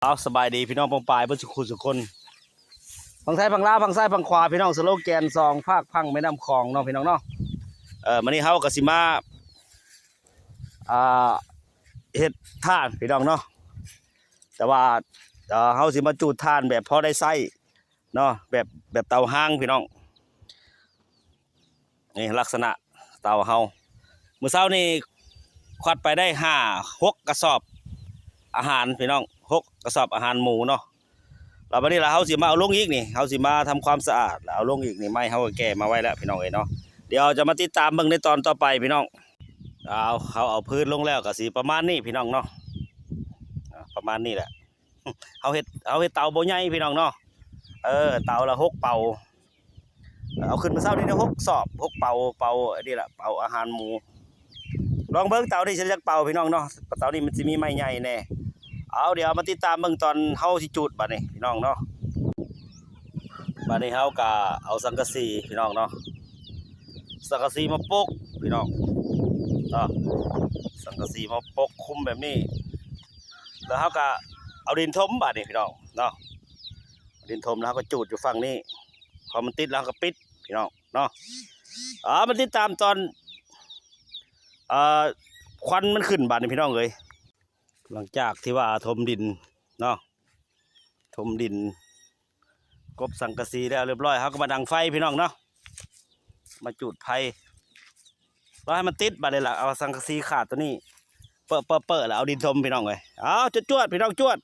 ເອົາ ສະບາຍດີພີ່ນ້ອງປ້ອງປາຍເບິດສູ່ຄູ່ສູ່ຄົນ ຝັ່ງໄທຝັ່ງລາວ ຝັ່ງຊ້າຍຝັ່ງຂວາ ພີ່ນ້ອງ ສະໂລແກນສອງຟາກຝັ່ງແມ່ນ້ຳຂອງເນາະ ພີ່ນ້ອງເນາະ. ເອີ ມື້ນີ້ເຮົາກໍຊິມາ ອ່າ ເຮັດຖ່ານ ພີ່ນ້ອງເນາະ ແຕ່ວ່າ ເອີ ເຮົາຊິມາຈູດຖ່ານແບບພໍໄດ້ໃຊ້ເນາະ ແບບ ແບບເຕົາຮ້າງ ພີ່ນ້ອງ. ນີ້ລັກສະນະເຕົາເຮົາ ມື້ເຊົ້ານີ້ຄວັດໄປໄດ້ຫ້າ ຫົກກະສອບອາຫານ ພີ່ນ້ອງ ຫົກກະສອບອາຫານໝູເນາະ. ແລ້ວບັດນີ້ລະເຮົາຊິມາເອົາລົງອີກນີ້ ເຮົາຊິມາທຳຄວາມສະອາດ ແລ້ວເອົາລົງອີກນີ້ ໄມ້ເຮົາກໍແກ່ມາໄວ້ແລ້ວ ພີ່ນ້ອງເອີຍເນາະ. ດຽວຈະມາຕິດຕາມເບິ່ງໃນຕອນຕໍ່ໄປ ພີ່ນ້ອງ. ເອົາ ເຮົາເອົາພື້ນລົງແລ້ວກໍຊິປະມານນີ້ ພີ່ນ້ອງເນາະ ອາ ປະມານນີ້ແຫຼະ. ເຮົາເຮັດ ເຮົາເຮັດເຕົາບໍ່ໃຫຍ່ ພີ່ນ້ອງເນາະ ເອີ ເຕົາລະຫົກເປົາ ເອົາຂຶ້ນມື້ເຊົ້ານີ້ໄດ້ຫົກສອບ ຫົກເປົາ ເປົາອັນນີ້ລະ ເປົາອາຫານໝູ. ລອງເບິ່ງເຕົານີ້ຊິຈັກເປົາ ພີ່ນ້ອງເນາະ ເຕົານີ້ມັນຊິມີໄມ້ໃຫຍ່ແດ່. ເອົາ ດຽວມາຕິດຕາມເບິ່ງຕອນເຮົາຊິຈູດບັດນີ້ ພີ່ນ້ອງເນາະ. ບັດນີ້ເຮົາກະເອົາສັງກະສີ ພີ່ນ້ອງເນາະ ສັງກະສີມາປົກ ພີ່ນ້ອງເນາະ ສັງກະສີມາປົກຄຸມແບບນີ້ ແລ້ວເຮົາກະເອົາດິນຖົມບາດນີ້ ພີ່ນ້ອງເນາະ. ດິນຖົມແລ້ວເຮົາກໍຈູດຢູ່ຝັ່ງນີ້ ພໍມັນຕິດແລ້ວເຮົາກໍປິດ ພີ່ນ້ອງເນາະ. ເອົາ ມາຕິດຕາມຕອນ ເອີ ຄວັນມັນຂຶ້ນບາດນີ້ ພີ່ນ້ອງເອີຍ. ຫຼັງຈາກທີ່ວ່າຖົມດິນເນາະ ຖົມດິນ ກົບສັງກະສີແລ້ວຮຽບຮ້ອຍ ເຮົາກໍມາດັງໄຟ ພີ່ນ້ອງເນາະ ມາຈູດໄຟ ລອໃຫ້ມັນຕິດບາດນີ້ລະ ເອົາສັງກະສີຂາດໂຕນີ້ ເປິ ເປິ ເປິ ແລ້ວເອົາດິນຖົມ ພີ່ນ້ອງເອີຍ. ເອົາ ຈວດໆ ພີ່ນ້ອງ ຈວດ.